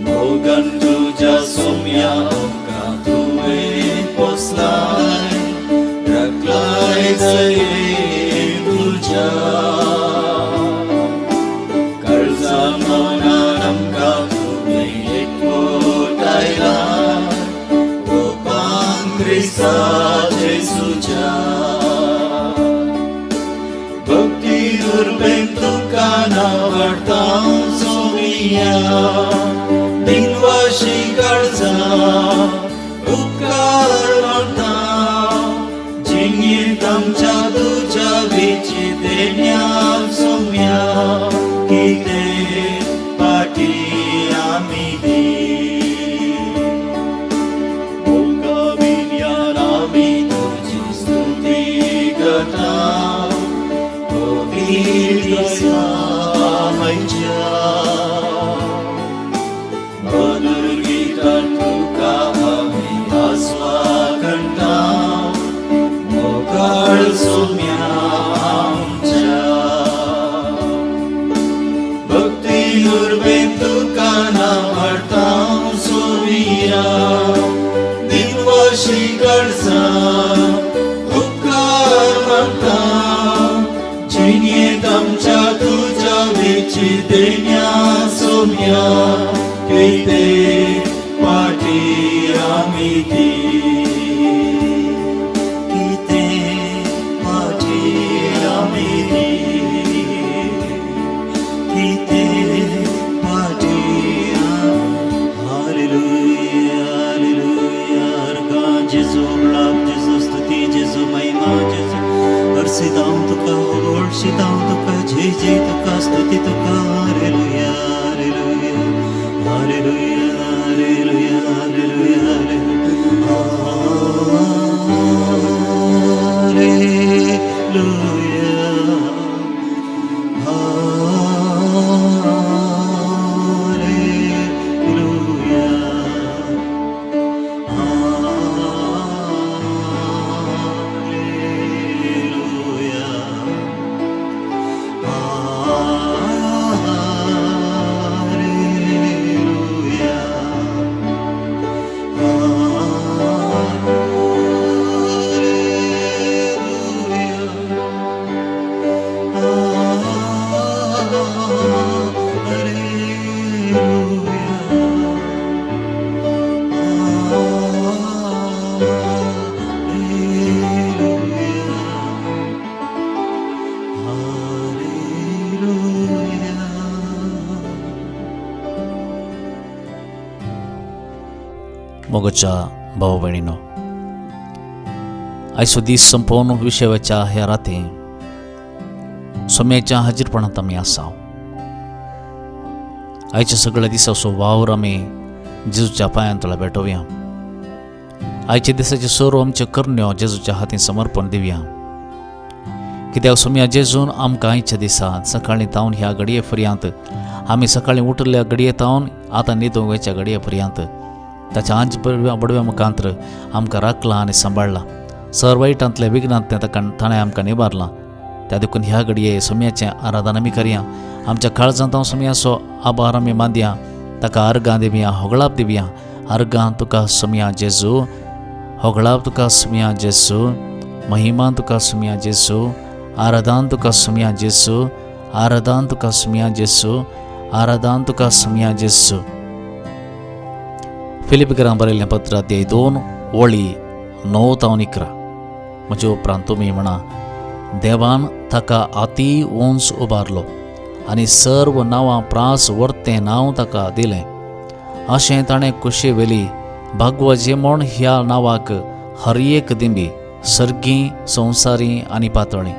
मोगान तुज्या सोम्या आमकां तुवें पोसलाय राखलाय दयेन तुज्या काळजा मनान आमकां तुवें एकवटायला रूपान क्रिस्ता जेजूच्या भक्ती उर्बेन तुका नावडटा सोमिया दिनवाशी काळजा उपकार मानता जिणेंत आमच्या तुज्या वेची देण्या सोम्या कितें पाटी आमी दी मोगा विज्ञान आमी तुजी स्तुती करता दिसा आमच्या मधुर गीतान तुका आमी आस्वागणता मोगाळ सोम्या आमच्या भक्ती उर्बेन तुका नावडता सोमिया दिनवाशी काळजा उपकार मानता जिणेंत आमच्या तुज्या वेची देण्या सोम्या कितें पाटी आमी दी कितें पाटी आमी दी कितें पाटी. Hallelujah, hallelujah. अर्गां जेजू, होगळाप जेजू, स्तुती जेजू, महिमा जेजू. अर्सितांव तुका, होगळशितांव तुका, जय जय तुका, स्तुती तुका. Hallelujah, hallelujah, hallelujah, hallelujah, hallelujah, hallelujah, hallelujah, hallelujah, hallelujah, hallelujah, hallelujah. मोगाच्या भाव भयणीनो, आयचो दीस संपोवन विशेवाच्या ह्या राती सोम्याच्या हाजीरपणांत आमी आसा. आयच्या सगळ्या दिसाचो वावर आमी जेजूच्या पांयां तळा भेटोवया. आयच्या दिसाचे सर्व आमच्यो करण्यो जेजूच्या हातीन समर्पण दिवया, कित्याक सोम्या जेजून आमकां आयच्या दिसा सकाळीं तावन ह्या घडये पर्यंत, आमी सकाळीं उठिल्ल्या घडये तावन आतां न्हिदूंक वयच्या घडये पर्यंत ताच्या आंज बडव्या बडव्या मुखांतर आमकां राखलां आनी सांबाळ्ळां. सर वायटांतल्या विघ्नांतलें ताका ताणें आमकां निवारलां. त्या देखून ह्या घडये सोम्याचें आराधन आमी करया. आमच्या काळजांत हांव सोम्याचो आभार आमी मानया, ताका अर्गां दिवया, होगळाप दिवया. अर्गां तुका सोम्या जेजू, होगळाप तुका सोम्या जेजू, महिमा तुका सोम्या जेजू, आराधन तुका सोम्या जेजू, आराधन तुका सोम्या जेजू, आराधन तुका सोम्या जेजू. फिलिपीकरां बरयल्लें पत्र, अध्याय 2, वळी 9 तावन 11. म्हजे उपरांत तुमी म्हणा, देवान ताका अती उंच उबारलो आनी सर्व नांवां प्रास वर्तें नांव ताका दिलें. अशें ताणें कुशे वेली भागवजे म्हूण ह्या नांवाक हर एक दिंबी सर्गी, संवसारी आनी पातळी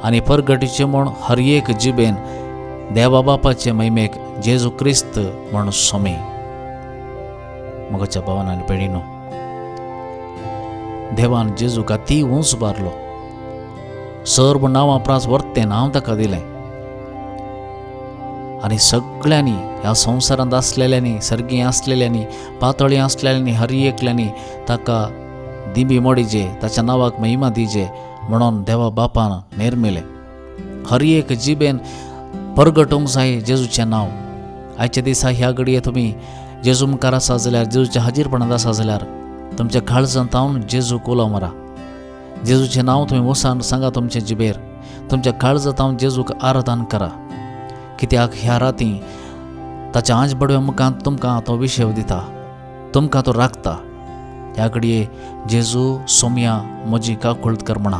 आनी परगटीचे म्हूण हर एक जिबेन देवा बापाचे महिमेक जेजू क्रिस्त म्हूण सोमी. मोगाच्या भावान आनी भयणीनो, देवान जेजूक अती उंच उबारलो, सर्व नांवां प्रास वर्तें नांव ताका दिलें आनी सगळ्यांनी ह्या संवसारांत आसलेल्यांनी, सर्गी आसलेल्यांनी, पातळी आसलेल्यांनी, हर एकल्यांनी ताका दिंबी मोडीजे, ताच्या नांवाक महिमा दिजे म्हणून देवा बापान निर्मिलें. हर एक जिबेन परगटूंक जाय जेजूचें नांव. आयच्या दिसा ह्या घडये तुमी जेजू मुखार आसा जाल्यार, जेजूच्या हाजीरपणांत आसा जाल्यार तुमच्या काळजांत तावन जेजूक उलो मारा. जेजूचें नांव तुमी मोसान सांगा तुमचे जिबेर. तुमच्या काळजांत तावन जेजूक आराधन करा, कित्याक ह्या राती ताच्या आंज बडव्या मुखांत तुमकां तो विशय दिता, तुमकां तो राखता. ह्या घडये जेजू सोमया म्हजी काकुळट कर म्हणा,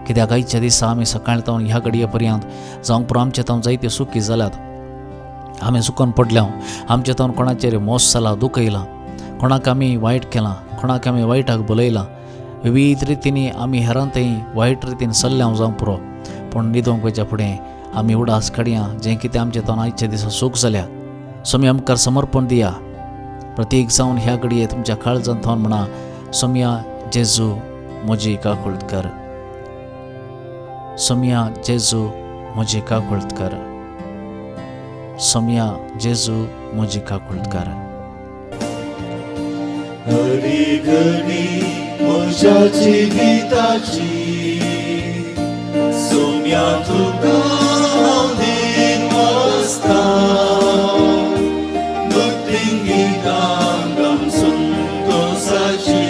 कित्याक आयच्या दिसा आमी सकाळीं तावन ह्या घडये पर्यंत जावंक पुरो आमचे तावन जायते सुखी जाल्यात. आमी चुकोन पडल्या, आमचे तावन कोणाचेर मोस जाला, दुखयलां, कोणाक आमी वायट केलां, कोणाक आमी वायटाक बोलयलां. विविध रितींनी आमी हेरां थंय वायट रितीन सल्ल्या जावंक पुरो. पूण न्हिदोंक वयच्या फुडें आमी उडास काडया जें कितें आमचें तावन आयच्या दिसा सूख जाल्या. सोमया मुखार समर्पण दिया. प्रतीक जावन ह्या घडये तुमच्या काळजांत थावन म्हणा, सोमया जेजू म्हजी काकुळट कर, सोमया जेजू म्हजी काकुळट कर, सोमया जेजू म्हजी काकुळट कर. हरी घडी म्हज्या जिविताची सोम्या तुका हांव दिनवासता. भक्तींगितांगम संतोषाची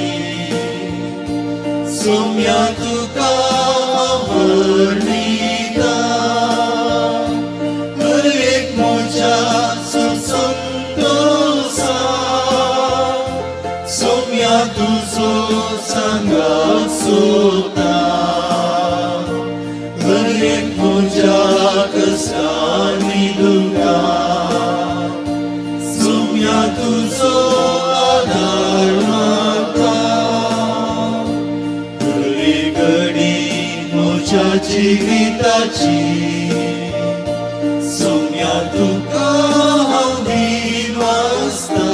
सोम्या तुका हांव वर्णिता. हर एक म्हज्या संतोषा सोम्या तुजो सांगात सोदता. हर एक म्हज्या कश्टांनी दुखांत सोम्या तुजो आदार म्हाका. हर एक घडी म्हज्या जिविताची सोम्या तुका हांव दिनवासता.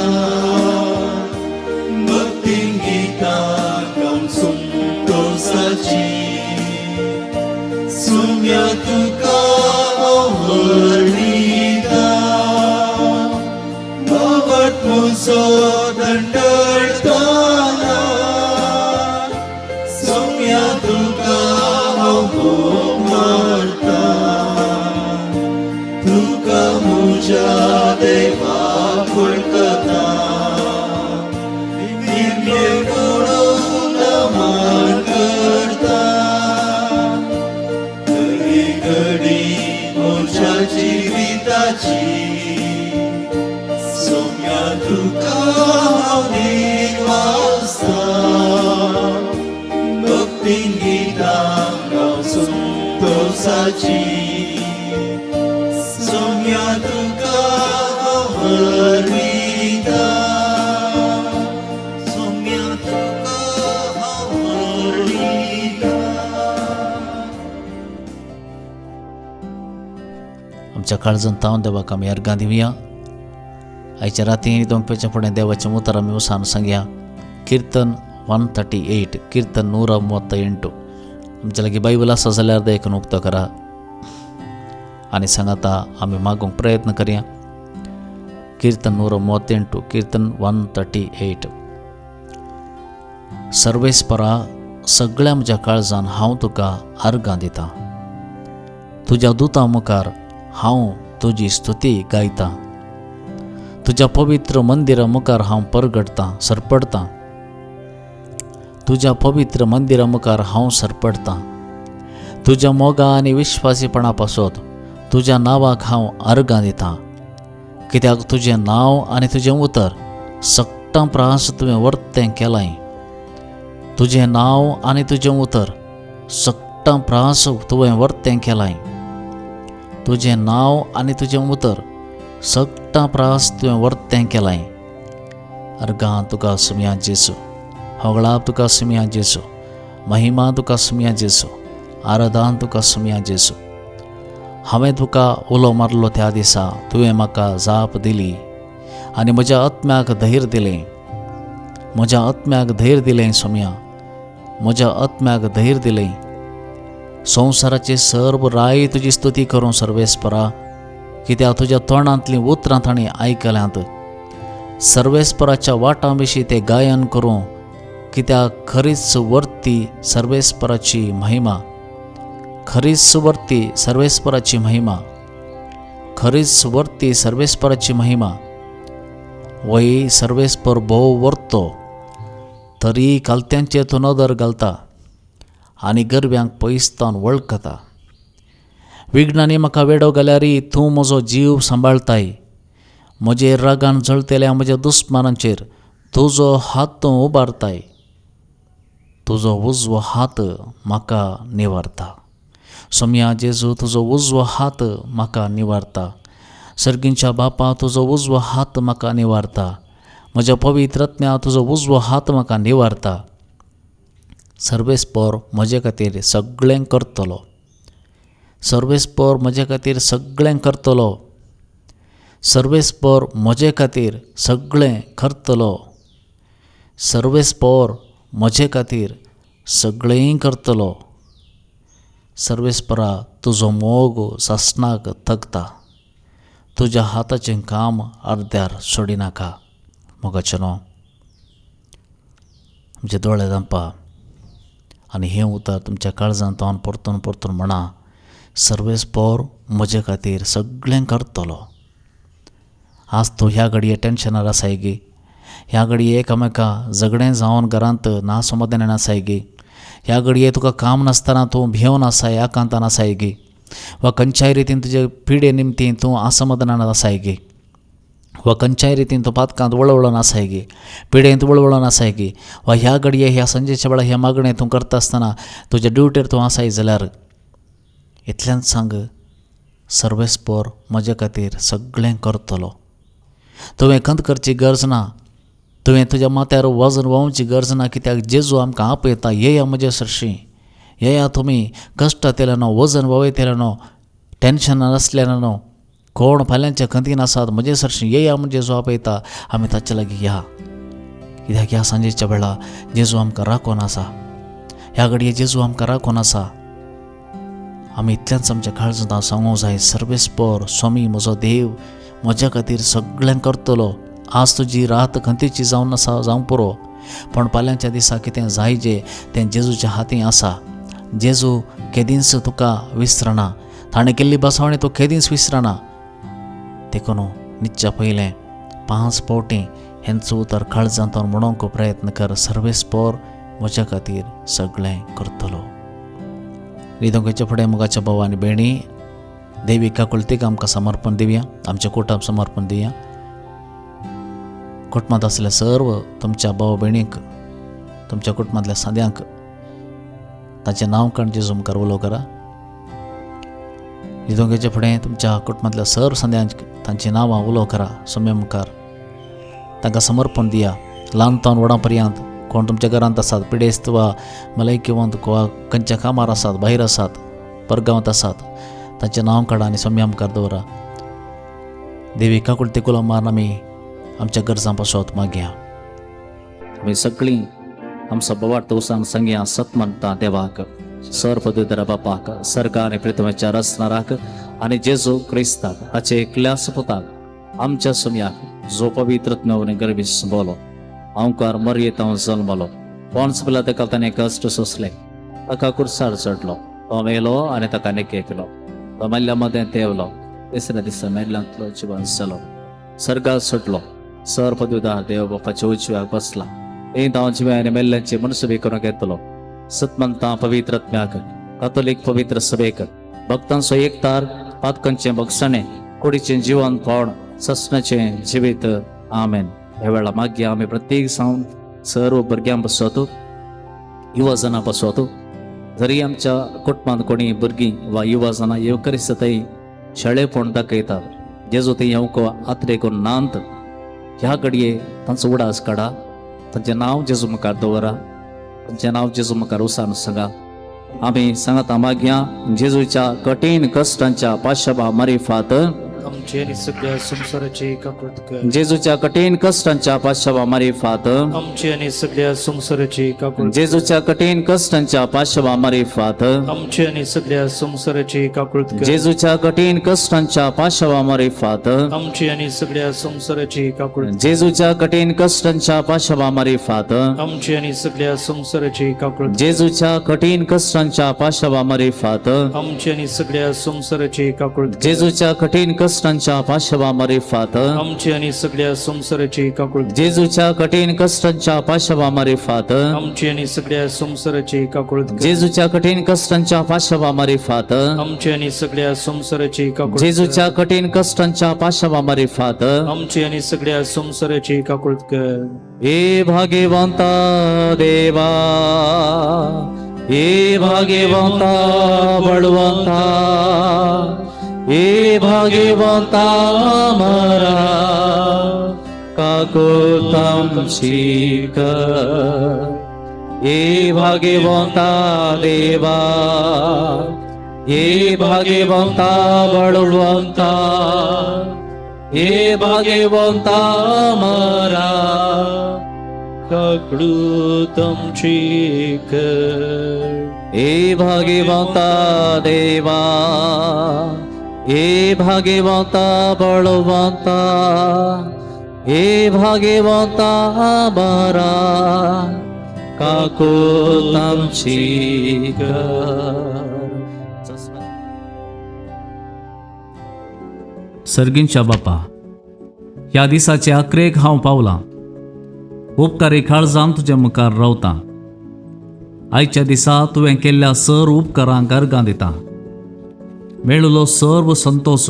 भक्तींगितांगम संतोषाची सोम्या तुका हांव वर्णिता. बाबत म्हजो दंडळताना सोम्या तुका हांव मोग मारता. तुका म्हज्या देवाक वळखता. दिव्य म्हणून मान करता. हरी घडी म्हज्या जिविताची सोम्या तुका हांव दिनवासता. भक्तींगितांगम संतोषाची सोम्या तुका हांव वर्णिता. सोम्या तुका हांव वर्णिता. आमच्या काळजांत तावन देवाक आमी अर्गां दिवया. आयच्या राती न्हिदोंक पेच्या फुडें देवाचें उतर आमी उसान सांगया. कीर्तन 138, कीर्तन 138. आमच्या लागीं बायबल आसा जाल्यार देखून उक्तो करा आनी सांगाता आमी मागूंक प्रयत्न करया. कीर्तन 138, कीर्तन 138. सर्वेस्परा सगळ्या म्हज्या काळजान हांव तुका अर्गां दितां. तुज्या दुतां मुखार हांव तुजी स्तुती गायतां. तुज्या पवित्र मंदिरा मुखार हांव परगडतां, सरपडतां. तुज्या पवित्र मंदिरा मुखार हांव सरपडतां. तुज्या मोगा आनी विश्वासीपणा पासत तुज्या नांवाक हांव अर्गां दितां. कित्याक तुजें नांव आनी तुजें उतर सगटां प्रास तुवें वर्तें केलां. तुजें नांव आनी तुजें उतर सगटां प्रास तुवें वर्तें केलां. तुजें नांव आनी तुजें उतर सगटां प्रास तुवें वर्तें केलां. अर्गां तुका सुमया जेसू, होगळाप तुका सुमया जेसू, महिमा तुका सुमया जेसू, आराधन तुका सुमया जेसू. हांवें तुका उलो मारलो त्या दिसा तुवें म्हाका जाप दिली आनी म्हज्या आत्म्याक धैर्य दिलें. म्हज्या आत्म्याक धैर्य दिलें सोम्या, म्हज्या आत्म्याक धैर्य दिलें. संवसाराचे सर्व राय तुजी स्तुती करूं सर्वेस्परा, कित्याक तुज्या तोंडांतलीं उतरां तांणी आयकल्यांत. सर्वेस्पराच्या वाटां विशीं ते गायन करूं, कित्याक खरीच वर्ती सर्वेस्पराची महिमा, खरीच वर्ती सर्वेस्पराची महिमा, खरीच वर्ती सर्वेस्पराची महिमा. वय सर्वेस्पर भोव वर्तो तरी कालत्यांचेर तूं नदर घालता आनी गरब्यांक पयसतावन वळखता. विघ्नांनी म्हाका वेडो घाल्यारय तूं म्हजो जीव सांबाळताय. म्हजे रागान जळतेल्या म्हज्या दुस्मानांचेर तुजो हात तूं उबारताय. तुजो उजवो हात म्हाका निवारता. सोमया जेजू तुजो उजवो हात म्हाका निवारता. सर्गींच्या बापा तुजो उजवो हात म्हाका निवारता. म्हज्या पवित्र आत्म्या तुजो उजवो हात म्हाका निवारता. सर्वेस्पर म्हजे खातीर सगळें करतलो. सर्वेस्पर म्हजे खातीर सगळें करतलो. सर्वेस्पर म्हजे खातीर सगळें करतलो. सर्वेस्पर म्हजे खातीर सगळें करतलो. सर्वेस्परा तुजो मोग सासणाक तगता. तुज्या हाताचें काम अर्द्यार सोडिनाका. मोगाचें न्हू आमचे दोळे धांपा आनी हें उतर तुमच्या काळजांत हांव परतून परतून म्हणा, सर्वेस्पर म्हजे खातीर सगळें करतलो. आज तूं ह्या घडये टेंशनार आसाय गी, ह्या घडये एकामेका झगडें जावन घरांत ना समाधानान आसाय गी, ह्या घडये तुका काम नासतना तूं भियोन आसाय, आकांतान आसाय गी, वा खंयच्याय रितीन तुजे पिडे निमतीं तूं असमाधानान आसाय गी, वा खंयच्याय रितीन तूं पातकांत वळवळून आसाय गी, पिडेंत वळवळून आसाय गी, वा ह्या घडये ह्या सांजेच्या वेळार ह्या मागणें तूं करता आसतना तुज्या ड्युटेर तूं आसाय जाल्यार इतल्यान सांग, सर्वेस्पर म्हजे खातीर सगळें करतलो. तुवें खंत करची गरज ना. तुवें तुज्या माथ्यार वजन व्हांवची गरज ना, कित्याक जेजू आमकां आपयता, येया म्हजे सरशी, येया तुमी कश्टांतल्यान, वजन व्हांवयतल्यान, टेंशनान आसल्यान, कोण फाल्यांच्या खंतीन आसात म्हजे सरशी येया म्हण जेजू आपयता. आमी ताचे लागीं या, कित्याक ह्या सांजेच्या वेळा जेजू आमकां राखून आसा. ह्या घडये जेजू आमकां राखून आसा. आमी इतल्याच आमच्या काळजांत हांव सांगूंक जाय, सर्वेस्पर स्वामी म्हजो देव म्हज्या खातीर सगळें करतलो. आज तुजी रात खंतीची जावन आसा जावंक पुरो, पूण फाल्यांच्या दिसा कितें जाय जें तें जेजूच्या हातीं आसा. जेजू केदींच तुका विसरना. ताणें केल्ली बसवणी तूं केदींच विसरना. देखून निच्या पयलें 5 फावटी हेंच उतर काळजांत म्हणूंक प्रयत्न कर, सर्वेस्पर म्हज्या खातीर सगळें करतलो. न्हिदोंक फुडें मोगाच्या भाव आनी भयणी, देवी काकुळतीक आमकां समर्पण दिवया, आमच्या कुटुंब समर्पण दिवया. कुटुंबांत आसल्या सर्व तुमच्या भाव भयणींक, तुमच्या कुटुंबांतल्या साद्यांक ताचें नांव काण जेजू मुखार उलो करा. न्हिदोंक फुडें तुमच्या कुटुंबांतल्या सर्व साद्यांक तांचीं नांवां उलो करा सोम्या मुखार, तांकां समर्पण दिया. ल्हान तावन व्हडां पर्यंत कोण तुमच्या घरांत आसात, पिडेस्त वा मलायकीवंत वा खंयच्या कामार आसात, भायर आसात, परगांवांत आसात, तांचें नांव काडा आनी सोम्या मुखार दवरा. देवी काकुळती गुलाम मारून आमी आमच्या गरजां पासत मागया. आमी सगळीं आमचो बोवाट उसान सांगया, सत म्हणटा देवाक, सर पदवीधरा बापाक, सर्गा आनी प्रितमाच्या रचणाराक आनी जेजू क्रिस्ताक ताचे एकल्या सुपुताक आमच्या सुमयाक, जो पवित्र नवने गर्भी संबोलो, अंकार मरयेत हांव जल्मलो, पोन्स पिलात ताणें कश्ट सोंसले, ताका कुर्सार चडलो, तो मेलो आनी ताका निकेतलो, तो मेल्ल्या मदें तेवलो, तिसऱ्या दिसा मेल्ल्यांतलो जिवन जालो, सर्गात सुटलो, सर पदवीदार देव बापाच्या उजव्याक बसला, थंय हांव जिव्या आनी मेल्ल्यांची मनसुबी करूंक येतलो. सतमंता पवित्र आत्म्याक, कातोलीक पवित्र सभेक, भक्तांचो एकतार, पातकांचें भगसणें, कुडीचें जिवन कोण ससनाचें जिवीत. आमेन. ह्या वेळा मागीर आमी प्रत्येक जावन सर्व भुरग्यां पासत, युवा जाणां पासत, जरी आमच्या कुटुंबांत कोणी भुरगीं वा युवा जाणां येवकरिस्त शेळेपण दाखयतात, जेजू ते येवंक आत्रे करून नांत, ह्या घडये तांचो उडास काडा, तांचें नांव जेजू मुखार दवरा, तांचें नांव जेजू मुखार उसान सांगा. आमी सांगता मागया जेजूच्या कठीण कश्टांच्या पाशबा मारिफात आमचे आनी सगळ्या संवसाराची काकूट कर. जेजूच्या कठीण कश्टांच्या पाशबा मारिफात आमचे आनी सगळ्या संवसाराची काकूट. जेजूच्या कठीण कश्टांच्या पाशबा मारिफात आमचे आनी सगळ्या संवसाराची काकूट कर. जेजूच्या कठीण कश्टांच्या पाशबा मारिफात आमचे आनी सगळ्या संवसाराची काकूट. जेजूच्या कठीण कश्टांच्या पाशबा मारिफात आमचे आनी सगळ्या संवसाराची काकूट. जेजूच्या कठीण कश्टांच्या पाशबा मारिफात आमचे आनी सगळ्या संवसाराची काकूट. जेजूच्या कठीण कश्टांच्या कश्टांच्या पाशवा मारिफात आमची आनी सगळ्या संवसाराची काकूळ कर. जेजूच्या कठीण कश्टांच्या पाशवा मारिफात आमची आनी सगळ्या संवसाराची काकूळ कर. जेजूच्या कठीण कश्टांच्या पाशवा मारिफात आमची आनी सगळ्या संवसाराची काकूळ कर. जेजूच्या कठीण कश्टांच्या पाशवा मारिफात आमची आनी सगळ्या संवसाराची काकूळ कर. हे भाग्यवंता देवा, हे भाग्यवंता बळवंता, हे भाग्यवंता मरा काकुतमची कर. हे भाग्यवंता देवा, हे भाग्यवंता बळवंता, हे भाग्यवंता मरा काकूळ कर. हे भाग्यवंता देवा, हे भाग्यवंता बळवंता, हे भाग्यवंता मरा काकुतमची कर. सर्गींच्या बापा, ह्या दिसाचे अकरेक हांव पावलां. उपकारी काळजान तुज्या मुखार रावतां. आयच्या दिसा तुवें केल्ल्या सर्व उपकारांक अर्गां दिता. मेळिल्लो सर्व संतोश,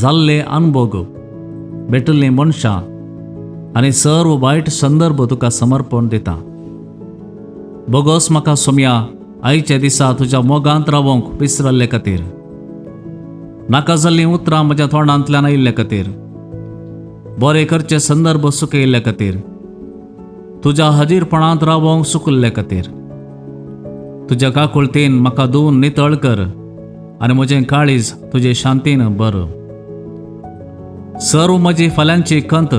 जाल्ले अनभोग, भेटिल्लीं मनशां आनी सर्व वायट संदर्भ तुका समर्पण दिता. बोगोस म्हाका सोमया आयच्या दिसा तुज्या मोगांत रावोंक विसरल्ले खातीर, नाका जाल्लीं उतरां म्हज्या तोंडांतल्यान आयिल्ले खातीर, बरे करचे संदर्भ सुकयिल्ले खातीर, तुज्या हाजीरपणांत रावोंक सुकल्ले खातीर. तुज्या काकुळतीन म्हाका धुवन नितळ कर आनी म्हजें काळीज तुजे शांतीन बर. सर्व म्हजी फाल्यांची खंत,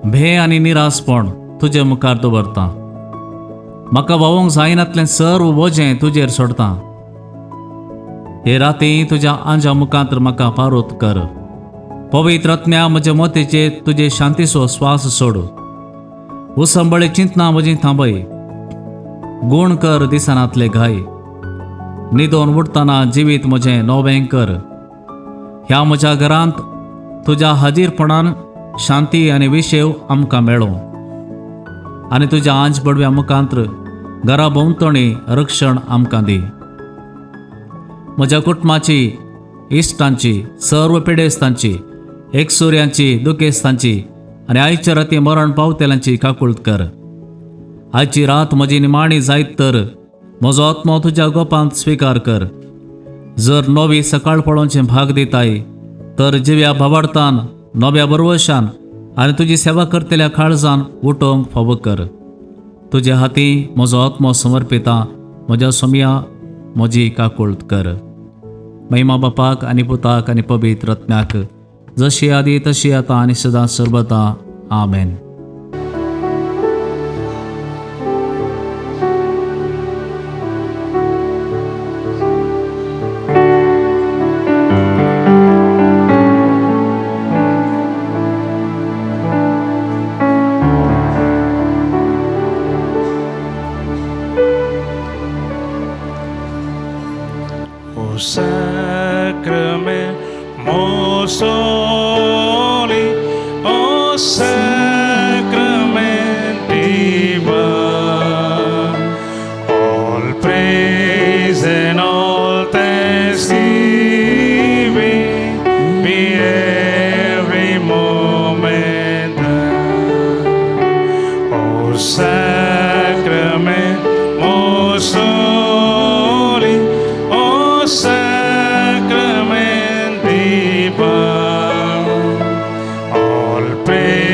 भे आनी निरासपण तुजे मुखार दवरता. म्हाका व्हांवूंक जायनातलें सर्व वजें तुजेर सोडता. हे राती तुज्या आंजा मुखांत म्हाका पारोत कर. पवित्र आत्म्या म्हज्या मतीचेर तुजे शांतीचो स्वास सोड. उसंबळे चिंतना म्हजी थांबय. गूण कर दिसनातले घाय. न्हिदोन उठतना जिवीत म्हजें नवें कर. ह्या म्हज्या घरांत तुज्या हाजीरपणान शांती आनी विशेव आमकां मेळो आनी तुज्या आंज बडव्या मुखांत घरा भोंवतणी रक्षण आमकां दी. म्हज्या कुटुंबाची, इश्टांची, सर्व पिडेस्तांची, एकसुऱ्यांची, दुखेस्तांची आनी आयच्या राती मरण पावतेल्यांची काकूळत कर. आयची रात म्हजी निमाणी जायत तर म्हजो आत्मो तुज्या गोपांत स्विकार कर. जर नवी सकाळ पळोवचें भाग दिताय तर जिव्या भावार्थान, नव्या बरवशान आनी तुजी सेवा करतल्या काळजान उठोवंक फावो कर. तुज्या हाती म्हजो आत्मो समर्पिता. म्हज्या सोमया म्हजी काकूळत कर. महिमा बापाक आनी पुताक आनी पवित्र आत्म्याक, जशी आदी तशी आतां आनी सदां सर्वता. आमेन. O sacrament most holy, O sacrament divine, all praise and all thanksgiving be every moment thine. O sacrament most holy, O sacrament divine, all praise